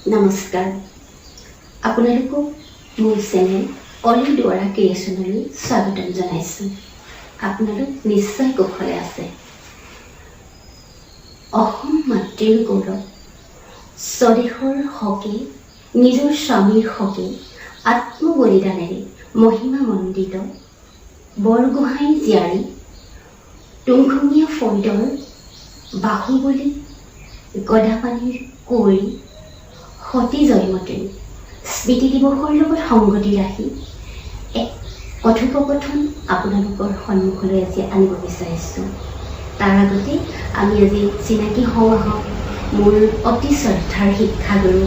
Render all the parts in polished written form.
নমস্কাৰ, আপোনালোকক মোৰ চেনেল অলি দুৱাৰা ক্ৰিয়েশ্যনলৈ স্বাগতম জনাইছোঁ। আপোনালোক নিশ্চয় কুশলে আছে। অসম মাতৃৰ গৌৰৱ, স্বদেশৰ হকে, নিজৰ স্বামীৰ হকে আত্মবলিদানেৰে মহিমামণ্ডিত বৰগোহাঁই জীয়াৰী, তুংখুঙীয়া ফৈদৰ বাহুবলী, গদাপানীৰ কুঁৱৰী সতী জয়মতীৰ স্মৃতি দিৱসৰ লগত সংগতি ৰাখি এক কথোপকথন আপোনালোকৰ সন্মুখলৈ আজি আনিব বিচাৰিছোঁ। তাৰ আগতে আমি আজি চিনাকি হওঁ আহক। মোৰ অতি শ্ৰদ্ধাৰ শিক্ষাগুৰু,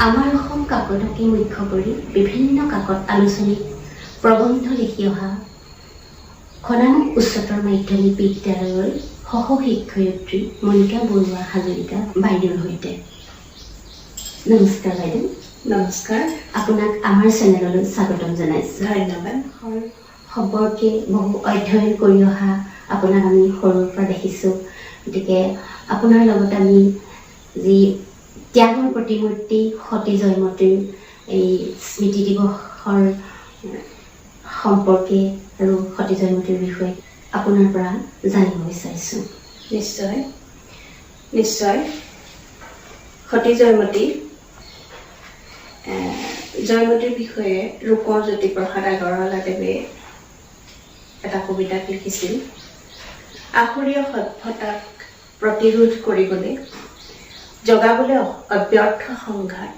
আমাৰ অসম কাকতকে মুখ্য কৰি বিভিন্ন কাকত আলোচনীত প্ৰবন্ধ লিখি অহা, খনামুখ উচ্চতৰ মাধ্যমিক বিদ্যালয়ৰ সহ শিক্ষয়িত্ৰী মণিকা বৰুৱা হাজৰিকা বাইদেউৰ সৈতে। নমস্কাৰ বাইদেউ। নমস্কাৰ। আপোনাক আমাৰ চেনেললৈ স্বাগতম জনাইছোঁ। ধন্যবাদ। সম্পৰ্কে বহু অধ্যয়ন কৰি অহা আপোনাক আমি সৰুৰ পৰা দেখিছোঁ। গতিকে আপোনাৰ লগত আমি যি ত্যাগৰ প্ৰতিমূৰ্তি সতী জয়মতীৰ এই স্মৃতি দিৱসৰ সম্পৰ্কে আৰু সতী জয়মতীৰ বিষয়ে আপোনাৰ পৰা জানিব বিচাৰিছোঁ। নিশ্চয় নিশ্চয়। সতী জয়মতী, জয়মতীৰ বিষয়ে ৰূপকোঁৱৰ জ্যোতিপ্ৰসাদ আগৰৱালাদেৱে এটা কবিতাত লিখিছিল, "আসুৰীয় সভ্যতাক প্ৰতিৰোধ কৰিবলৈ, জগাবলৈ অব্যৰ্থ সংঘাত,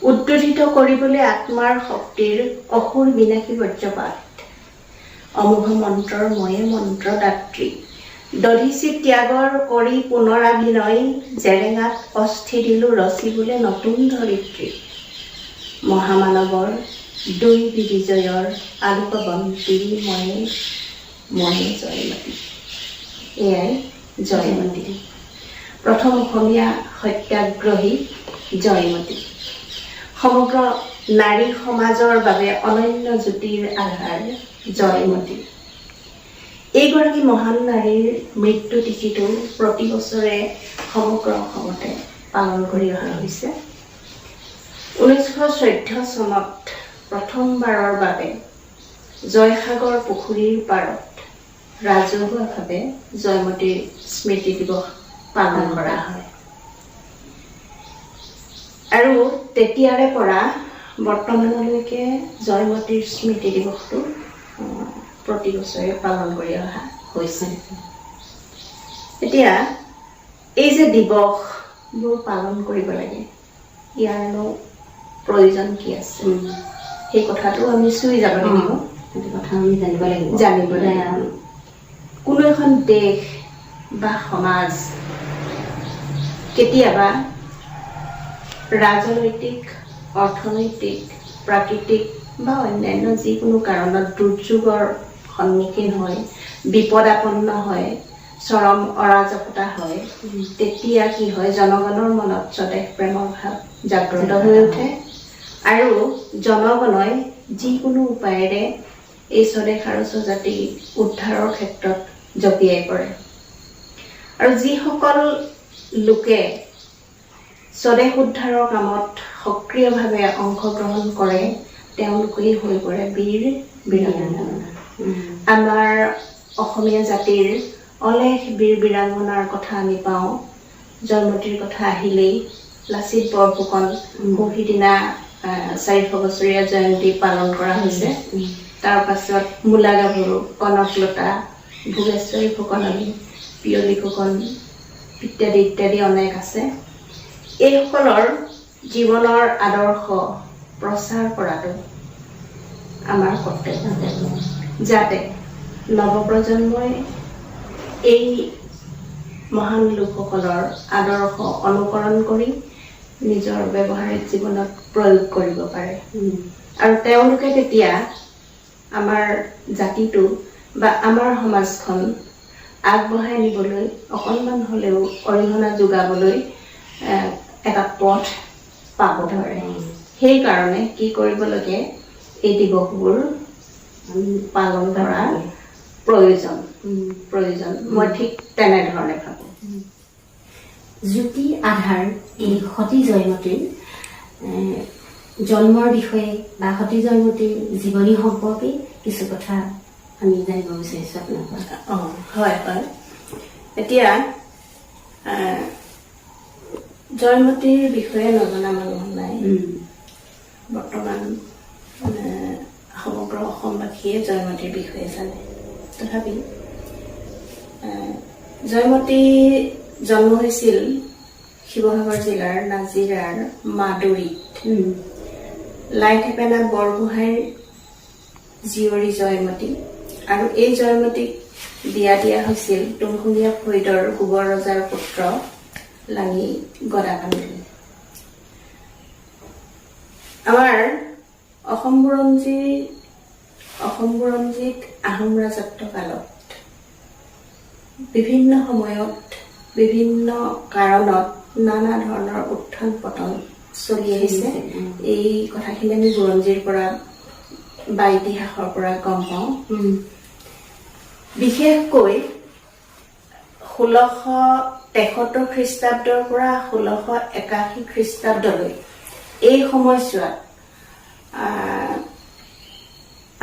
উদ্বোধিত কৰিবলৈ আত্মাৰ শক্তিৰ অসুৰ বিনাশী বজ্ৰপাত, অমোঘ মন্ত্ৰৰ ময়ে মন্ত্ৰদাত্ৰী, দধিচি ত্যাগৰ কৰি পুনৰাভিনয়, জেৰেঙাত অস্থি দিলো ৰচিবোলে নতুন ধৰিত্ৰী, মহামানৱৰ দৈৱী বিজয়ৰ আলোকবন্তী ময়ে, ময়ে জয়মতী।" এয়াই জয়মতী, প্ৰথম অসমীয়া সত্যাগ্ৰহী জয়মতী, সমগ্ৰ নাৰী সমাজৰ বাবে অনন্য জ্যোতিৰ আধাৰ জয়মতী। এইগৰাকী মহান নাৰীৰ মৃত্যু তিথিটো প্ৰতি বছৰে সমগ্ৰ অসমতে পালন কৰি অহা হৈছে। 1914 চনত প্ৰথমবাৰৰ বাবে জয়সাগৰ পুখুৰীৰ পাৰত ৰাজহুৱাভাৱে জয়মতীৰ স্মৃতি দিৱস পালন কৰা হয় আৰু তেতিয়াৰে পৰা বৰ্তমানলৈকে জয়মতীৰ স্মৃতি দিৱসটো প্ৰতি বছৰে পালন কৰি অহা হৈছে। এতিয়া এই যে দিৱসবোৰ পালন কৰিব লাগে, ইয়াৰনো প্ৰয়োজন কি আছে, সেই কথাটো আমি চুই যাব লাগিব। সেইটো কথা আমি জানিব লাগিব। জানিব লাগিব। কোনো এখন দেশ বা সমাজ কেতিয়াবা ৰাজনৈতিক, অৰ্থনৈতিক, প্ৰাকৃতিক বা অন্যান্য যিকোনো কাৰণত দুৰ্যোগৰ সন্মুখীন হৈ বিপদাপন্ন হয়, চৰম অৰাজকতা হয়, তেতিয়া কি হয়, জনগণৰ মনত স্বদেশ প্ৰেমৰ ভাৱ জাগ্ৰত হৈ উঠে আৰু জনগণই যিকোনো উপায়েৰে এই স্বদেশ আৰু স্বজাতি উদ্ধাৰৰ ক্ষেত্ৰত জঁপিয়াই পৰে। আৰু যিসকল লোকে স্বদেশ উদ্ধাৰৰ কামত সক্ৰিয়ভাৱে অংশগ্ৰহণ কৰে, তেওঁলোকেই হৈ পৰে বীৰ বীৰাংগনা। আমাৰ অসমীয়া জাতিৰ অলেখ বীৰ বীৰাংগনাৰ কথা আমি পাওঁ। জয়মতীৰ কথা আহিলেই লাচিত বৰফুকন, সৌ সিদিনা 400 বছৰীয়া জয়ন্তী পালন কৰা হৈছে। তাৰ পাছত মূলা গাভৰু, কনকলতা, ভোগেশ্বৰী ফুকননী, পিয়লি ফুকন ইত্যাদি ইত্যাদি অনেক আছে। এইসকলৰ জীৱনৰ আদৰ্শ প্ৰচাৰ কৰাটো আমাৰ কৰ্তব্য, যাতে নৱপ্ৰজন্মই এই মহান লোকসকলৰ আদৰ্শ অনুকৰণ কৰি নিজৰ ব্যৱহাৰিক জীৱনত প্ৰয়োগ কৰিব পাৰে আৰু তেওঁলোকে তেতিয়া আমাৰ জাতিটো বা আমাৰ সমাজখন আগবঢ়াই নিবলৈ অকণমান হ'লেও অৰিহণা যোগাবলৈ এটা পথ পাব পাৰে। সেইকাৰণে কি কৰিব লাগে, এই দিৱসবোৰ পালন কৰা প্ৰয়োজন। মই ঠিক তেনেধৰণে ভাবোঁ। জ্যোতি আধাৰ এই সতী জয়মতীৰ জন্মৰ বিষয়ে বা সতী জয়মতীৰ জীৱনী সম্পৰ্কে কিছু কথা আমি জানিব বিচাৰিছোঁ আপোনাৰ পৰা। অঁ, হয় হয়। এতিয়া জয়মতীৰ বিষয়ে নজনা মানুহ নাই। বৰ্তমান সমগ্ৰ অসমবাসীয়ে জয়মতীৰ বিষয়ে জানে। তথাপি জয়মতী জন্ম হৈছিল শিৱসাগৰ জিলাৰ নাজিৰাৰ মাদুৰিত। লাইথেপেনা বৰগোহাঁইৰ জীয়ৰী জয়মতী আৰু এই জয়মতীক বিয়া দিয়া হৈছিল তুংখুঙীয়া ফৈদৰ গোবৰ ৰজাৰ পুত্ৰ লাঙি গদাপাণিলৈ। আমাৰ অসম বুৰঞ্জীত আহোম ৰাজত্ব কালত বিভিন্ন সময়ত বিভিন্ন কাৰণত নানা ধৰণৰ উত্থান পতন চলি আহিছে। এই কথাখিনি আমি বুৰঞ্জীৰ পৰা বা ইতিহাসৰ পৰা গম পাওঁ। বিশেষকৈ 1673 খ্ৰীষ্টাব্দৰ পৰা 1681 খ্ৰীষ্টাব্দলৈ এই সময়ছোৱাত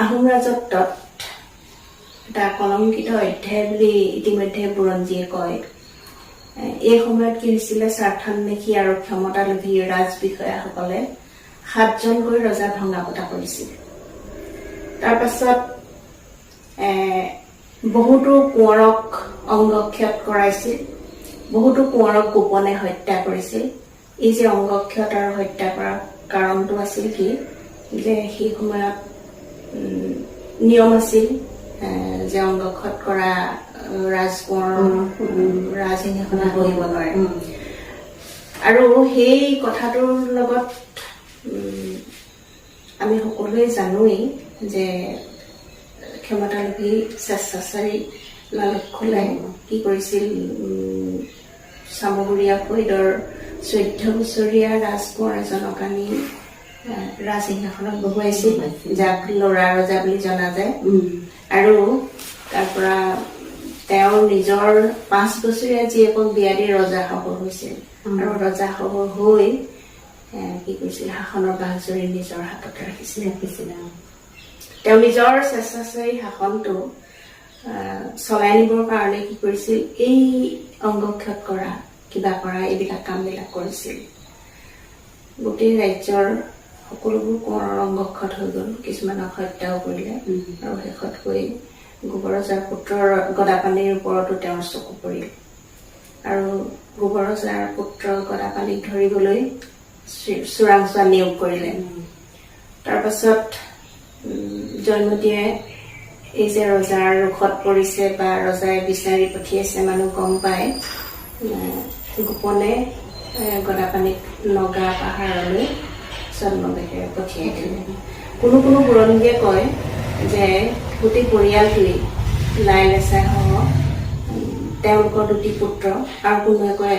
আহোম ৰাজত্বত এটা কলংকিত অধ্যায় বুলি ইতিমধ্যে বুৰঞ্জীয়ে কয়। এই সময়ত কি হৈছিলে, স্বাৰ্থান্বেষী আৰু ক্ষমতালোভী ৰাজ বিষয়াসকলে সাতজনকৈ ৰজা ভঙা পতা কৰিছিল। তাৰ পাছত বহুতো কোঁৱৰক অংগক্ষত কৰাইছিল, বহুতো কোঁৱৰক গোপনে হত্যা কৰিছিল। এই যে অংগক্ষত আৰু হত্যা কৰাৰ কাৰণটো আছিল কি যে সেই সময়ত নিয়ম আছিল যে অংগক্ষত কৰা ৰাজকোঁৱৰ ৰাজসিংহাসনত বহিব নোৱাৰে। আৰু সেই কথাটোৰ লগত আমি সকলোৱে জানোৱেই যে ক্ষমতালোভী স্বেচ্ছাচাৰী লালুকসোলাই কি কৰিছিল, চামগুৰীয়া ফৈদৰ 14 বছৰীয়া ৰাজকোঁৱৰ এজনক আনি ৰাজসিংহাসনত বহুৱাইছিল, যাক ল'ৰা ৰজা বুলি জনা যায়। আৰু তাৰ পৰা তেওঁৰ নিজৰ 5 বছৰীয়া জীয়েকক বিয়া দি ৰজা হ'ব হৈছিল। আৰু ৰজা হ'ব হৈ কি কৰিছিল, শাসনৰ বাঘজৰী নিজৰ হাতত ৰাখিছিল। ৰাখিছিল। তেওঁ নিজৰ স্বেচ্ছাচাৰী শাসনটো চলাই নিবৰ কাৰণে কি কৰিছিল, এই অংগক্ষত কৰা, কিবা কৰা, এইবিলাক কামবিলাক কৰিছিল। গোটেই ৰাজ্যৰ সকলোবোৰ কোঁৱৰৰ অংগক্ষত হৈ গ'ল, কিছুমানক হত্যাও কৰিলে। আৰু শেষত গৈ গোবৰ ৰজাৰ পুত্ৰৰ গদাপাণিৰ ওপৰতো তেওঁৰ চকু পৰিল আৰু গোবৰ ৰজাৰ পুত্ৰ গদাপাণিক ধৰিবলৈ চোৰাংচোৱা নিয়োগ কৰিলে। তাৰপাছত জয়মতীয়ে এই যে ৰজাৰ ৰোষত পৰিছে বা ৰজাই বিচাৰি পঠিয়াইছে মানুহ গম পাই গোপনে গদাপাণিক নগা পাহাৰলৈ ছদ্মবেশেৰে পঠিয়াই দিলে। কোনো কোনো বুৰঞ্জীয়ে কয় যে গোটেই পৰিয়ালটোৱেই লাই লেচাইসহ তেওঁলোকৰ দুটি পুত্ৰ আৰু কোনোৱে কয়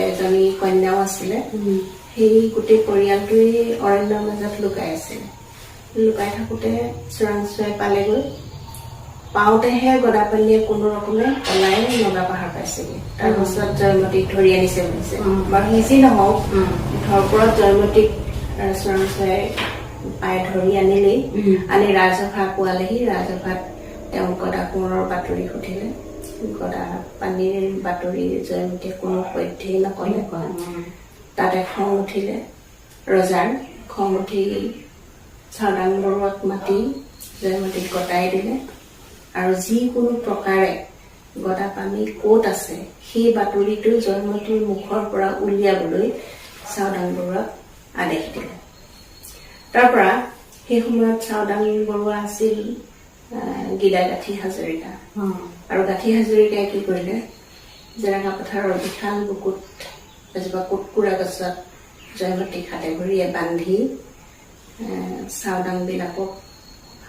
এজনী কন্যাও আছিলে, সেই গোটেই পৰিয়ালটোৱেই অৰণ্যৰ মাজত লুকাই আছিলে। লুকাই থাকোঁতে চোৰাংচোৱাই পালেগৈ। পাওঁতেহে গদাপাণিয়ে কোনো ৰকমে পলাই নগা পাহাৰ পাইছেগৈ। তাৰপাছত জয়মতীক ধৰি আনিছে বুলিছে। বাৰু সি যি নহওক, মুঠৰ ওপৰত জয়মতীক চোৰাংচোৱাই পাই ধৰি আনিলেই। আনি ৰাজসভা পোৱালেহি। ৰাজসভাত তেওঁ গদা কোঁৱৰৰ বাতৰি সুধিলে। গদা পানীৰ বাতৰি জয়মতীয়ে কোনো পধ্যেই নকলে। তাতে খং উঠিলে ৰজাৰ। খং উঠি চাওদাং বৰুৱাক মাতি জয়মতীক গতাই দিলে আৰু যিকোনো প্ৰকাৰে গদাপাণি ক'ত আছে সেই বাতৰিটো জয়মতীৰ মুখৰ পৰা উলিয়াবলৈ চাওদাং বৰুৱাক আদেশ দিলে। তাৰ পৰা সেই সময়ত চাওদাং বৰুৱা আছিল গিদা গাঁঠি হাজৰিকা। আৰু গাঁঠি হাজৰিকাই কি কৰিলে, জেৰেঙা পথাৰৰ বিশাল বুকুত এজোপা কুটকুৰা গছত জয়মতীক হাতে ভৰিয়ে বান্ধি চাওদাংবিলাকক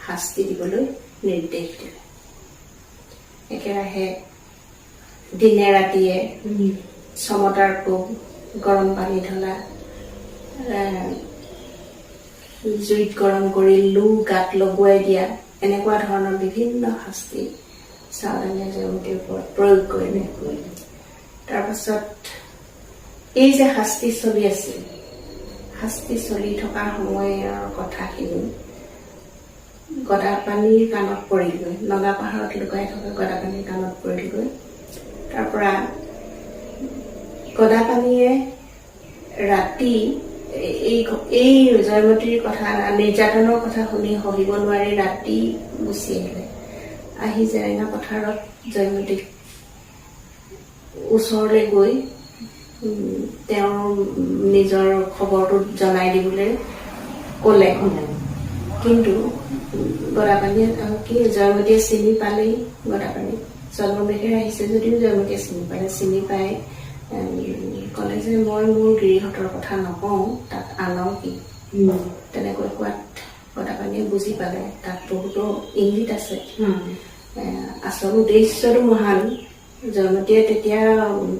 শাস্তি দিবলৈ নিৰ্দেশ দিলে। একেৰাহে দিনে ৰাতিয়ে চমতাৰ কোব, গৰম পানী ঢলা, জুইত গৰম কৰি লো গাত লগোৱাই দিয়া, এনেকুৱা ধৰণৰ বিভিন্ন শাস্তি চাওদাঙে জয়মতীৰ ওপৰত প্ৰয়োগ কৰিলে। তাৰপাছত এই যে শাস্তি চলি আছিল, শাস্তি চলি থকা সময়ৰ কথাখিনি গদাপাণিৰ কাণত পৰিলগৈ। নগা পাহাৰত লুকাই থকা গদাপাণিৰ কাণত পৰিলগৈ। তাৰ পৰা গদাপাণিয়ে ৰাতি এই এই জয়মতীৰ কথা, নিৰ্যাতনৰ কথা শুনি সহিব নোৱাৰি ৰাতি গুচি আহিলে। আহি জেৰেঙা পথাৰত জয়মতীক ওচৰলৈ গৈ তেওঁৰ নিজৰ খবৰটো জনাই দিবলৈ ক'লে। কিন্তু গদাপাণিয়ে কি, জয়মতীয়ে চিনি পালেই গদাপাণি। ছদ্মবেশেৰে আহিছে যদিও জয়মতীয়ে চিনি পালে। চিনি পাই ক'লে যে মই মোৰ গিৰিহঁতৰ কথা নকওঁ, তাত আনৰ কি। তেনেকৈ কোৱাত গদাপাণিয়ে বুজি পালে তাত বহুতো ইংগিত আছে। আচল উদ্দেশ্যটো মহান। জয়মতীয়ে তেতিয়া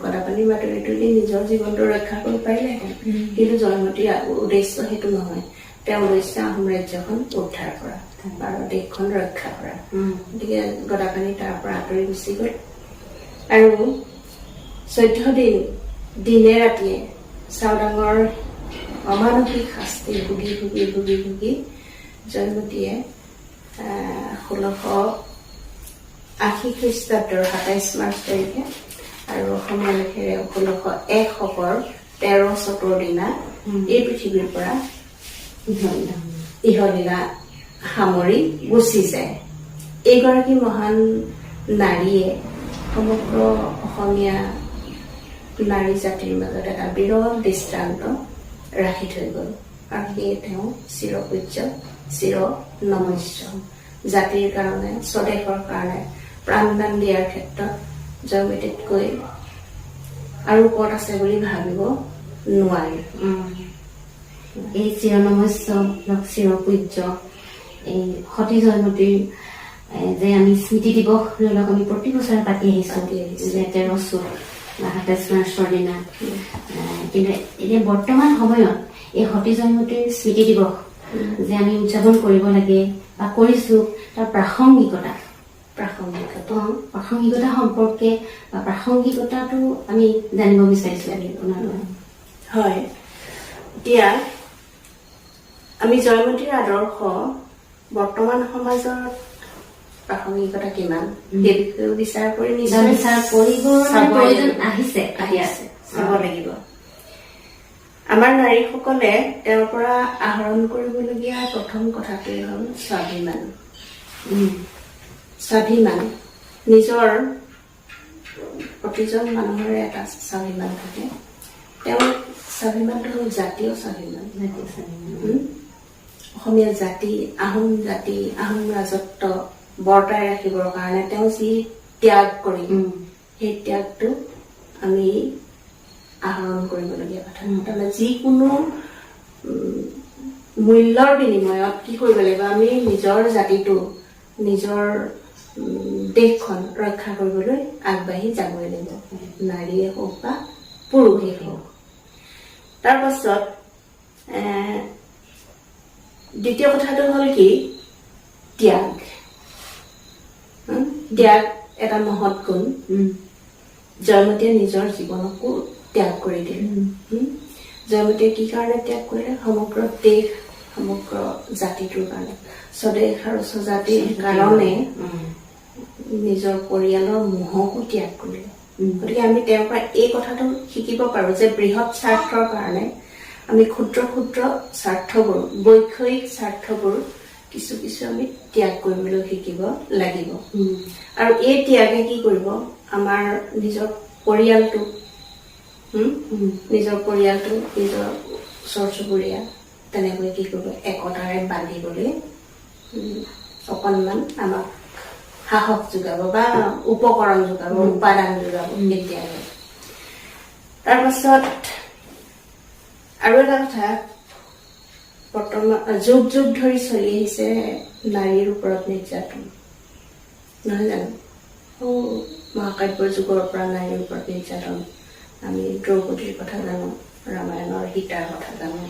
গদাপাণিৰ বাতৰিটো দি নিজৰ জীৱনটো ৰক্ষা কৰিব পাৰিলেহেঁতেন, কিন্তু জয়মতীৰ উদ্দেশ্য সেইটো নহয়। তেওঁৰ উদ্দেশ্য আহোম ৰাজ্যখন উদ্ধাৰ কৰা আৰু দেশখন ৰক্ষা কৰা। গতিকে গদাপাণি তাৰ পৰা আঁতৰি গুচি গ'ল আৰু 14 দিন দিনে ৰাতিয়ে চাওদাঙৰ অমানসিক শাস্তি ভুগি ভুগি ভুগি ভুগি জয়মতীয়ে 1680 খ্ৰীষ্টাব্দৰ 27 মাৰ্চ তাৰিখে আৰু অসমীয়া লেখেৰে 1601 শকৰ 13 চতুৰ দিনা এই পৃথিৱীৰ পৰা ইহলীলা সামৰি গুচি যায়। এইগৰাকী মহান নাৰীয়ে সমগ্ৰ অসমীয়া নাৰী জাতিৰ মাজত এটা বিৰল দৃষ্টান্ত ৰাখি থৈ গ'ল আৰু সেয়ে তেওঁ চিৰপূজ্য, চিৰ নমস্য। জাতিৰ কাৰণে, স্বদেশৰ কাৰণে প্ৰাণদান দিয়াৰ ক্ষেত্ৰত জয়মতীতকৈ আৰু ওপৰত আছে বুলি ভাবিব নোৱাৰি। এই চিৰনমস্য, চিৰপূজ্য এই সতী জয়মতীৰ যে আমি স্মৃতি দিৱস ধৰি লওক আমি প্ৰতি বছৰে পাতি আহিছো, পাতি আহিছো। যে 13 চ'ত বা 27 মাৰ্চৰ দিনা। কিন্তু এতিয়া বৰ্তমান সময়ত এই সতী জয়মতীৰ স্মৃতি দিৱস যে আমি উদযাপন কৰিব লাগে বা কৰিছো, তাৰ প্ৰাসংগিকতা প্ৰাসংগিকতা প্ৰাসংগিকতা সম্পৰ্কে বা প্ৰাসংগিকতাটো আমি জানিব বিচাৰিছো আপোনাৰ পৰা। হয়, এতিয়া আমি জয়মতীৰ আদৰ্শ বৰ্তমান সমাজত প্ৰাসংগিকতা কিমান সেই বিষয়েও বিচাৰ কৰি নিশ্চয় বিচাৰ কৰিব চাব প্ৰয়োজন লাগিব। আহিছে এতিয়া। আহিছে, চাব লাগিব। আমাৰ নাৰীসকলে তেওঁৰ পৰা আহৰণ কৰিবলগীয়া প্ৰথম কথাটোৱে হ'ল স্বাভিমান। স্বাভিমান, নিজৰ প্ৰতিজন মানুহৰে এটা স্বাভিমান থাকে। তেওঁৰ স্বাভিমানটো হ'ল জাতীয় স্বাভিমান। জাতীয় স্বাভিমান। অসমীয়া জাতি, আহোম জাতি, আহোম ৰাজত্ব বৰ্তাই ৰাখিবৰ কাৰণে তেওঁ যি ত্যাগ কৰি, সেই ত্যাগটো আমি আহৰণ কৰিবলগীয়া কথা। তাৰমানে যিকোনো মূল্যৰ বিনিময়ত কি কৰিব লাগিব, আমি নিজৰ জাতিটো, নিজৰ দেশখন ৰক্ষা কৰিবলৈ আগবাঢ়ি যাবই লাগিব, নাৰীয়ে হওক বা পুৰুষেই হওক। তাৰপাছত দ্বিতীয় কথাটো হ'ল কি, ত্যাগ। ত্যাগ এটা মহৎ গুণ। জয়মতীয়ে নিজৰ জীৱনকো ত্যাগ কৰি দিলে। জয়মতীয়ে কি কাৰণে ত্যাগ কৰিলে? সমগ্ৰ দেশ, সমগ্ৰ জাতিটোৰ কাৰণে, স্বদেশ আৰু স্বজাতিৰ কাৰণে নিজৰ পৰিয়ালৰ মোহকো ত্যাগ কৰিলে। গতিকে আমি তেওঁৰ পৰা এই কথাটো শিকিব পাৰো যে বৃহৎ স্বাৰ্থৰ কাৰণে আমি ক্ষুদ্ৰ ক্ষুদ্ৰ স্বাৰ্থবোৰ, বৈষয়িক স্বাৰ্থবোৰ কিছু কিছু আমি ত্যাগ কৰিবলৈ শিকিব লাগিব। আৰু এই ত্যাগে কি কৰিব, আমাৰ নিজৰ পৰিয়ালটো, নিজৰ পৰিয়ালটো, নিজৰ ওচৰ চুবুৰীয়া তেনেকৈ কি কৰিব, একতাৰে বান্ধিবলৈ অকণমান আমাক সাহস যোগাব বা উপকৰণ যোগাব, উপাদান যোগাব এই ত্যাগে। তাৰপাছত আৰু এটা কথা, বৰ্তমান যুগ যুগ ধৰি চলি আহিছে নাৰীৰ ওপৰত নিৰ্যাতন, নহয় জানো? মহাকাব্যৰ যুগৰ পৰা নাৰীৰ ওপৰত নিৰ্যাতন। আমি দ্ৰৌপদীৰ কথা জানো, ৰামায়ণৰ সীতাৰ কথা জানো,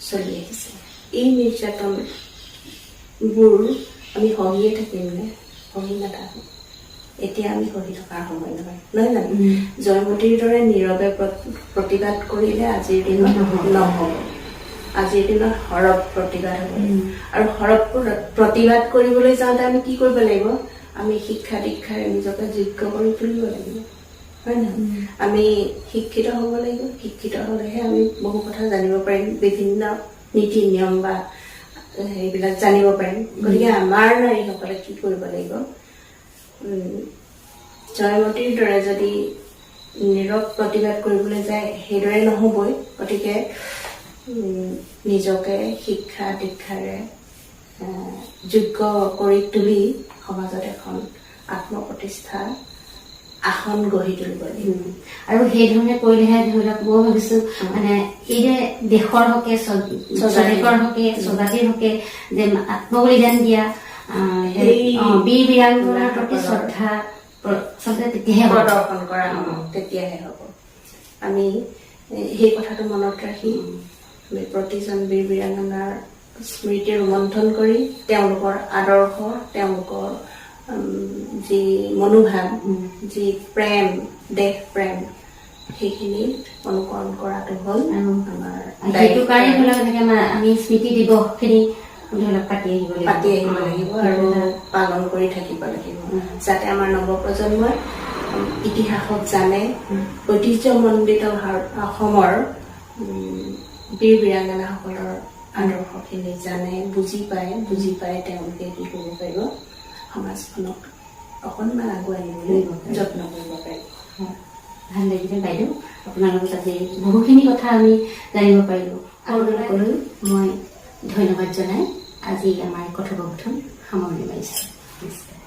চলি আহিছে। এই নিৰ্যাতনবোৰ আমি সহিয়ে থাকিম নে? সহি নাথাকোঁ। এতিয়া আমি সহি থকাৰ সময় নহয়, নহয় জানো? জয়মতীৰ দৰে নীৰৱে প্ৰতিবাদ কৰিলে আজিৰ দিনত নহ'ব। আজিৰ দিনত সৰব প্ৰতিবাদ হ'ব লাগিব। আৰু সৰব প্ৰতিবাদ কৰিবলৈ যাওঁতে আমি কি কৰিব লাগিব? আমি শিক্ষা দীক্ষাৰে নিজকে যোগ্য কৰি তুলিব লাগিব, হয় নহয়? আমি শিক্ষিত হ'ব লাগিব। শিক্ষিত হ'লেহে আমি বহু কথা জানিব পাৰিম, বিভিন্ন নীতি নিয়ম বা সেইবিলাক জানিব পাৰিম। গতিকে আমাৰ নাৰীসকলে কি কৰিব লাগিব? জয়মতীৰ দৰে যদি নীৰৱ প্ৰতিবাদ কৰিবলৈ যায়, সেইদৰে নহ'বই। গতিকে নিজকে শিক্ষা দীক্ষাৰে যোগ্য কৰি তুলি সমাজত এখন আত্মপ্ৰতিষ্ঠা আসন গঢ়ি তুলিব লাগিব। আৰু সেই ধৰণে কৰিলেহে ধৰি লওক, মই ভাবিছো মানে এই যে দেশৰ হকে, স্বদেশৰ হকে, স্বজাতিৰ হকে যে আত্মবলিদান দিয়া বীৰ বীৰাংগনাৰ প্ৰতি শ্ৰদ্ধা আচলতে তেতিয়াহে হ'ব। প্ৰদৰ্শন কৰা হ'ব, তেতিয়াহে হ'ব। আমি সেই কথাটো মনত ৰাখি আমি প্ৰতিজন বীৰ বীৰাংগনাৰ স্মৃতি ৰোমন্থন কৰি তেওঁলোকৰ আদৰ্শ, তেওঁলোকৰ যি মনোভাৱ, যি প্ৰেম, দেশ প্ৰেম, সেইখিনি অনুকৰণ কৰাটো হ'ল আৰু আমাৰ সেইটো দায়িত্ব। কাৰণে ধৰি লওক এনেকে আমি স্মৃতি দিৱসখিনি ধৰি লওক পাতি আহিব লাগিব। পাতি আহিব লাগিব আৰু পালন কৰি থাকিব লাগিব, যাতে আমাৰ নৱপ্ৰজন্মই ইতিহাসক জানে, ঐতিহ্যমণ্ডিত ভাৰত অসমৰ বীৰ বীৰাংগনাসকলৰ আদৰ্শখিনি জানে, বুজি পায়। বুজি পাই তেওঁলোকে কি কৰিব পাৰিব? সমাজখনক অকণমান আগুৱাই নিবলৈ নিব পাৰিব। যত্ন কৰিব পাৰিব। হয়। ভাল লাগিলে বাইদেউ, আপোনাৰ লগত আজি বহুখিনি কথা আমি জানিব পাৰিলোঁ। আপোনালোকলৈ মই ধন্যবাদ জনাই আজি আমাৰ কথোপকথন সামৰণি মাৰিছোঁ। নমস্কাৰ।